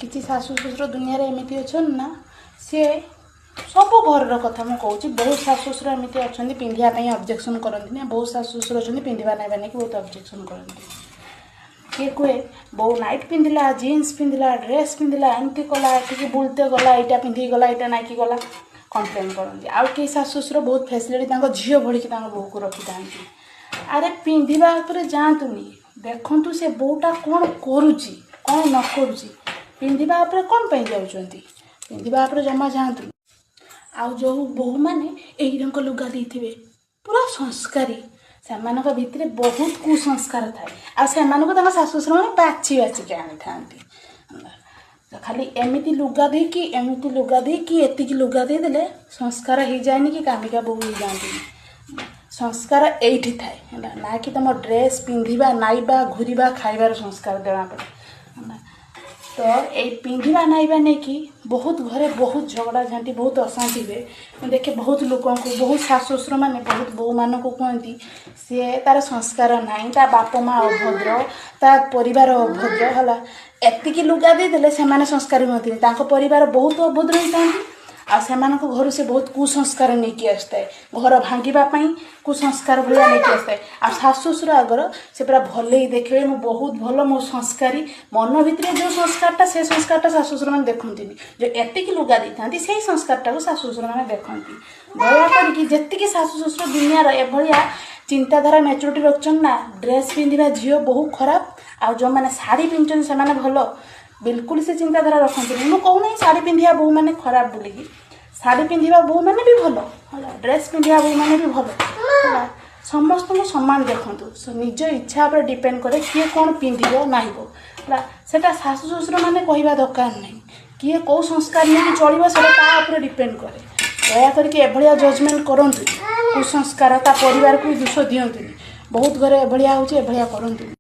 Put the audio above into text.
କିଛି ଶାଶୁ ଶ୍ୱଶୁର ଦୁନିଆରେ ଏମିତି ଅଛନ୍ତି ନା, ସିଏ ସବୁ ଘରର କଥା ମୁଁ କହୁଛି। ବହୁତ ଶାଶୁ ଶ୍ୱଶୁର ଏମିତି ଅଛନ୍ତି, ପିନ୍ଧିବା ପାଇଁ ଅବଜେକ୍ସନ୍ କରନ୍ତିନି। ବହୁତ ଶାଶୁ ଶ୍ୱଶୁର ଅଛନ୍ତି, ପିନ୍ଧିବା ନାଇବା ନେଇକି ବହୁତ ଅବଜେକ୍ସନ୍ କରନ୍ତି। କିଏ କୁହେ, ବୋଉ ନାଇଟ୍ ପିନ୍ଧିଲା, ଜିନ୍ସ ପିନ୍ଧିଲା, ଡ୍ରେସ୍ ପିନ୍ଧିଲା, ଏମିତି କଲା, ଏଠିକି ବୁଲତେ ଗଲା, ଏଇଟା ପିନ୍ଧିକି ଗଲା, ଏଇଟା ନାଇକି ଗଲା, କମ୍ପ୍ଲେନ୍ କରନ୍ତି। ଆଉ କେହି ଶାଶୁ ଶ୍ୱଶୁର ବହୁତ ଫ୍ୟାସିଲିଟି, ତାଙ୍କ ଝିଅ ଭଳିକି ତାଙ୍କ ବୋହୂକୁ ରଖିଥାନ୍ତି। ଆରେ, ପିନ୍ଧିବା ଉପରେ ଯାଆନ୍ତୁନି, ଦେଖନ୍ତୁ ସେ ବୋହୂଟା କ'ଣ କରୁଛି, କ'ଣ ନ କରୁଛି। ପିନ୍ଧିବା ଉପରେ କ'ଣ ପାଇଁ ଯାଉଛନ୍ତି? ପିନ୍ଧିବା ଉପରେ ଜମା ଯାଆନ୍ତୁନି। ଆଉ ଯେଉଁ ବୋହୂମାନେ ଏଇ ରଙ୍ଗ ଲୁଗା ଦେଇଥିବେ, ପୁରା ସଂସ୍କାରୀ, ସେମାନଙ୍କ ଭିତରେ ବହୁତ କୁସଂସ୍କାର ଥାଏ। ଆଉ ସେମାନଙ୍କୁ ତାଙ୍କ ଶାଶୁ ଶ୍ୱଶୁରମାନେ ବାଛି ବାଛିକି ଆଣିଥାନ୍ତି। ତ ଖାଲି ଏମିତି ଲୁଗା ଦେଇକି, ଏମିତି ଲୁଗା ଦେଇକି, ଏତିକି ଲୁଗା ଦେଇଦେଲେ ସଂସ୍କାର ହେଇଯାଏନି କି କାମିକା ବୋହୂ ହେଇଯାଆନ୍ତିନି। ସଂସ୍କାର ଏଇଠି ଥାଏ, ହେଲା ନା କି ତୁମ ଡ୍ରେସ୍ ପିନ୍ଧିବା, ନାଇବା, ଘୁରିବା, ଖାଇବାର ସଂସ୍କାର ଜଣାପଡ଼େ, ହେଲା। ତ ଏଇ ପିନ୍ଧିବା ନାଇବା ନେଇକି ବହୁତ ଘରେ ବହୁତ ଝଗଡ଼ା ଝାଣ୍ଟି, ବହୁତ ଅଶାନ୍ତି ହୁଏ। ମୁଁ ଦେଖେ ବହୁତ ଲୋକଙ୍କୁ, ବହୁତ ଶାଶୁ ଶ୍ୱଶୁରମାନେ ବହୁତ ବୋହୂମାନଙ୍କୁ କୁହନ୍ତି, ସିଏ ତାର ସଂସ୍କାର ନାହିଁ, ତା ବାପ ମା ଅଭଦ୍ର, ତା ପରିବାର ଅଭଦ୍ର। ହେଲା, ଏତିକି ଲୁଗା ଦେଇଦେଲେ ସେମାନେ ସଂସ୍କାରୀ ହୁଅନ୍ତିନି। ତାଙ୍କ ପରିବାର ବହୁତ ଅଭଦ୍ର ହେଇଥାନ୍ତି ଆଉ ସେମାନଙ୍କ ଘରୁ ସେ ବହୁତ କୁସଂସ୍କାର ନେଇକି ଆସିଥାଏ, ଘର ଭାଙ୍ଗିବା ପାଇଁ କୁସଂସ୍କାର ଭଳିଆ ନେଇକି ଆସିଥାଏ। ଆଉ ଶାଶୁ ଶ୍ୱଶୁର ଆଗର ସେ ପୁରା ଭଲେଇ ଦେଖିବେ, ମୁଁ ବହୁତ ଭଲ, ମୁଁ ସଂସ୍କାରୀ। ମନ ଭିତରେ ଯେଉଁ ସଂସ୍କାରଟା, ସେ ସଂସ୍କାରଟା ଶାଶୁ ଶ୍ୱଶୁରମାନେ ଦେଖନ୍ତିନି। ଯେଉଁ ଏତିକି ଲୁଗା ଦେଇଥାନ୍ତି, ସେଇ ସଂସ୍କାରଟାକୁ ଶାଶୁ ଶ୍ୱଶୁରମାନେ ଦେଖନ୍ତି। ଦୟା କରିକି ଯେତିକି ଶାଶୁ ଶ୍ୱଶୁର ଦୁନିଆର ଏଭଳିଆ ଚିନ୍ତାଧାରା, ମ୍ୟାଚୁରିଟି ରଖୁଛନ୍ତି ନା, ଡ୍ରେସ୍ ପିନ୍ଧିବା ଝିଅ ବହୁ ଖରାପ ଆଉ ଯେଉଁମାନେ ଶାଢ଼ୀ ପିନ୍ଧୁଛନ୍ତି ସେମାନେ ଭଲ, ବିଲକୁଲ ସେ ଚିନ୍ତାଧାରା ରଖନ୍ତୁନି। ମୁଁ କହୁନାହିଁ ଶାଢ଼ୀ ପିନ୍ଧିବା ବୋହୂମାନେ ଖରାପ ବୋଲିକି। ଶାଢ଼ୀ ପିନ୍ଧିବା ବୋହୂମାନେ ବି ଭଲ, ହେଲା, ଡ୍ରେସ୍ ପିନ୍ଧିବା ବୋହୂମାନେ ବି ଭଲ, ହେଲା। ସମସ୍ତଙ୍କୁ ସମାନ ଦେଖନ୍ତୁ। ନିଜ ଇଚ୍ଛା ଉପରେ ଡିପେଣ୍ଡ କରେ କିଏ କ'ଣ ପିନ୍ଧିବ ନାହିବ, ହେଲା। ସେଟା ଶାଶୁ ଶ୍ୱଶୁରମାନେ କହିବା ଦରକାର ନାହିଁ। କିଏ କେଉଁ ସଂସ୍କାର ନେଇକି ଚଳିବ, ସେଟା ତା ଉପରେ ଡିପେଣ୍ଡ କରେ। ଦୟା କରିକି ଏଭଳିଆ ଜଜମେଣ୍ଟ କରନ୍ତୁନି, କୁସଂସ୍କାର, ତା ପରିବାରକୁ ବି ଦୋଷ ଦିଅନ୍ତୁନି। ବହୁତ ଘରେ ଏଭଳିଆ ହେଉଛି, ଏଭଳିଆ କରନ୍ତୁନି।